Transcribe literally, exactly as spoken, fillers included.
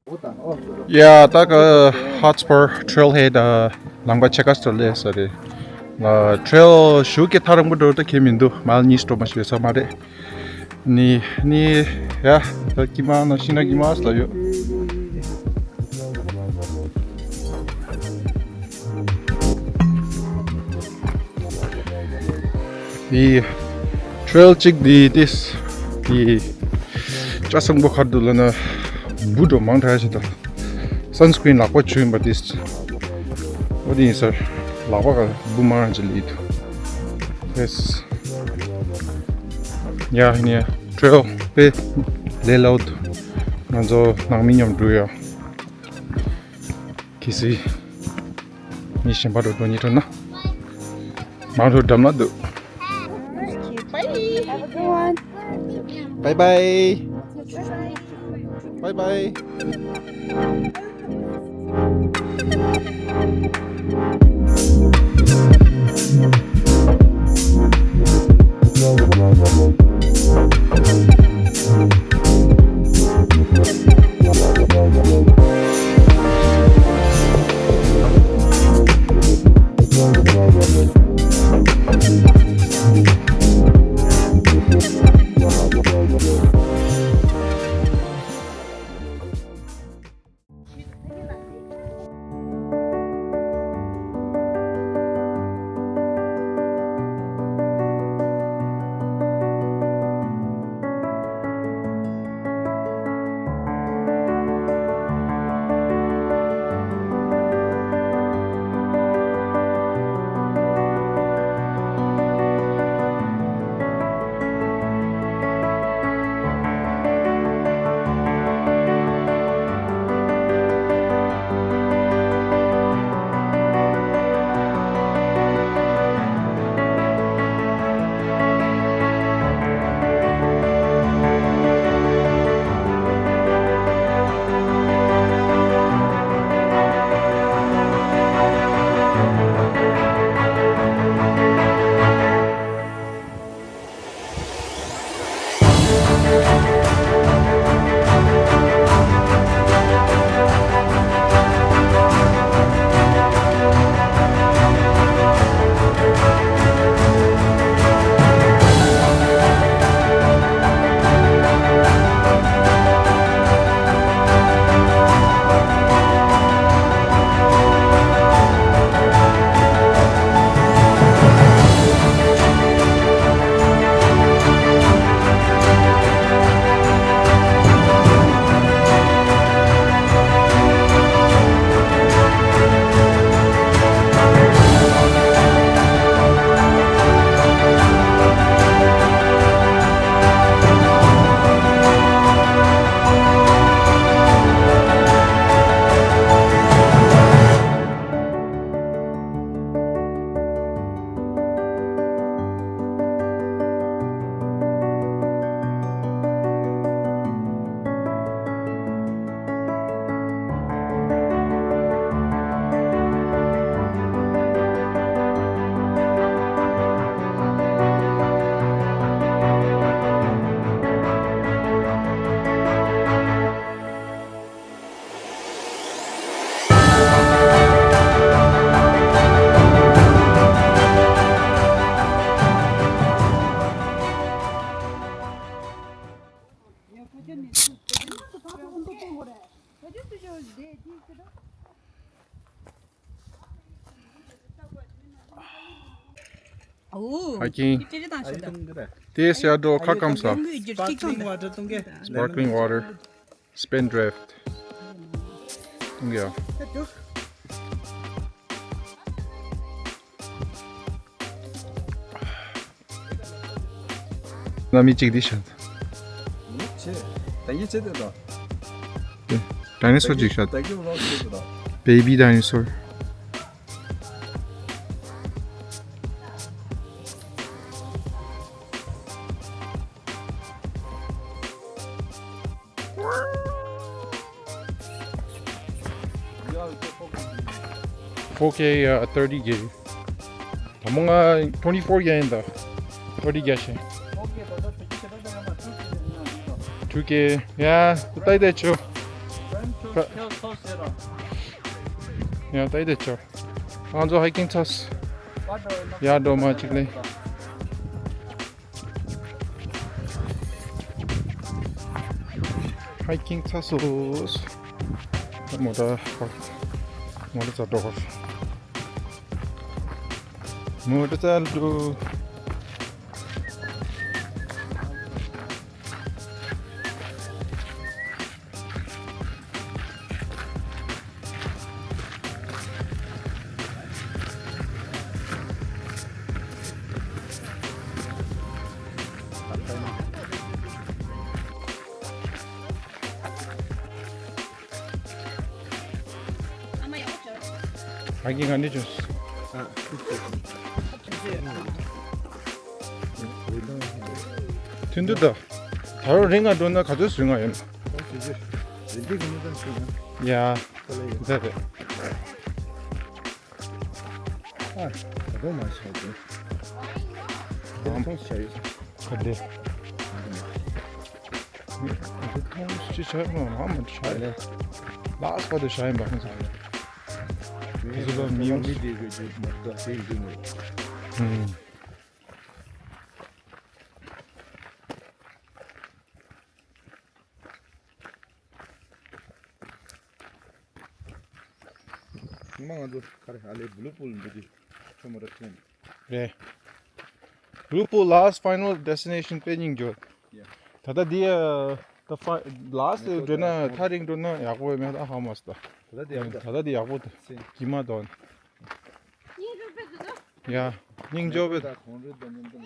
ཡ་ད་ག་Hotspur Trailhead ལམ་ཁ་ཕྱེད་ཀ་ཙམ་སླེབས་ས་རེད། ཨ་trail ཞུ་གི་ཐག་རིང་པོ་འགྲོ་ད་གི་མི་འདུག་མལ་གཉིས་སྤྲོ་མ་ཞིག་ཡོད་ས་མ་རེད། ནི་ནི་ཡ་ད་ཀི་མ་ན་ཤི་ན་ཀི་མ་ས་ཡོད། འདི་trail གཅིག་འདི་ཏིས་འདི་ཅ་སང་པོ་ཁར་འདུག་ལ་ན་འབུ་འགྲོ་མང་དྲགས་ཞིག་འདུག Sunscreen ལག་པ་ཆུ་ཡིན་པ་ཏིས། འོ་དེ་ཡིན་ས་ལག་པ་ག་འབུ་མང་ཅིག་ལི་འདུག་ཡེས། ཡ་ནི་trail དཔེ་ལས་སླ་པོ་འདུག་ང་ཚོ་ནང་མི་མཉམ་འགྲོ་ཡ། གལ་སྲིད་མི་གཞན་པ་འགྲོ་འགྲོ་ཉེ་འགྲོ་ན་མང་ཚོ་འགྲམ་ལ་འདུག Okay, bye. Have a good one. Bye bye. Bye bye. ཨོ། ཧ་ཀིང་། ཅི་ཅི་དང་ཤོད་དང་། དེ་སེ་འགྲོ་ཁ་སྐམ་ས། Sparkling water གཏོང་གི། Sparkling water. Spindrift. གཏོང་གི་ཡ། ན་མི་གཅིག་འདི་ཤ། ཆེ། ད་ཡི་ཆེ་དེ་དང་། དེ་dinosaur གཅིག་ཤ། ད་ཡི་རོགས་ཆེ་དེ་དང་། Baby dinosaur. Four K, uh, thirty K. ད་མོ་ང་twenty-four K ཡིན་ད། thirty K ཤེ། Two K, yeah, ད་ད་ཆུ། ཡང་ད་ཡིད་དེ་ཆོག་ང་ཚོ་hiking ཚར་སོང་། ཡར་འགྲོ་མ་གཅིག་ལས། hiking ཚར་སོང་། མོ་ཊ་མོ་ཊ་ཚར་འགྲོ་གོ། མོ་ཊ་ཚར་འགྲོ། ཨ་ཀི་ག་འདྲ་བྱུང་། ཨ། ཐུང་ཐུང་ད། ད་རུང་རིང་ང་འགྲོ་ན་ག་ཚོད་ཟིན་ང་ཡིན། རིན་ཏིག་གི་མི་ཙམ་ཞིག་ཡ། ད་ལ་ཡ། ད་རེད། ཨ། ད་དུང་མ་ཤར་དུས། ཨམ། ད་དུང་ཤར་ཡོད། ག་འདྲ། ད་དུང་ཅི་ཤར་མ་མ་མ་ཤར་ལེ། ལགས་པ་དུ་ཤར་ཡིན་པ་ཁོང་ཚོ། དེ་ཚོ་ལ་མི་ཡོང་། མི་དེ་གི་ཅིག་མ་ད་དེ་ཡིན་དུས་ནས། ཨུམ། ཉི་མ་ང་ཚོ་ག་རེ་ཨ་ལེ་Blue Pool འདི་དུས་ཆོ་མོ་ར་ཐོན། རེད། Blue Pool last final destination དཔེ་སྙིང་རྗེ། ཡ། ད་ལྟ་འདི་ཨ། ད་ཕ་last དེ་འགྲོ་ན་ཐག་རིང་འགྲོ་ན་ཡག་པོ་མེད་ད་ཧ་མ་སོང་ད། ད་ལྟ་འདི་ཡག་པོ་ད། ད་ལྟ་འདི་ཡག་པོ་ད། སེ། ཀྱི་མ་དོན། ཡ། སྙིང་རྗེ་པོ་ད། ད་གོང་རོལ་དང་མཉམ་དུ།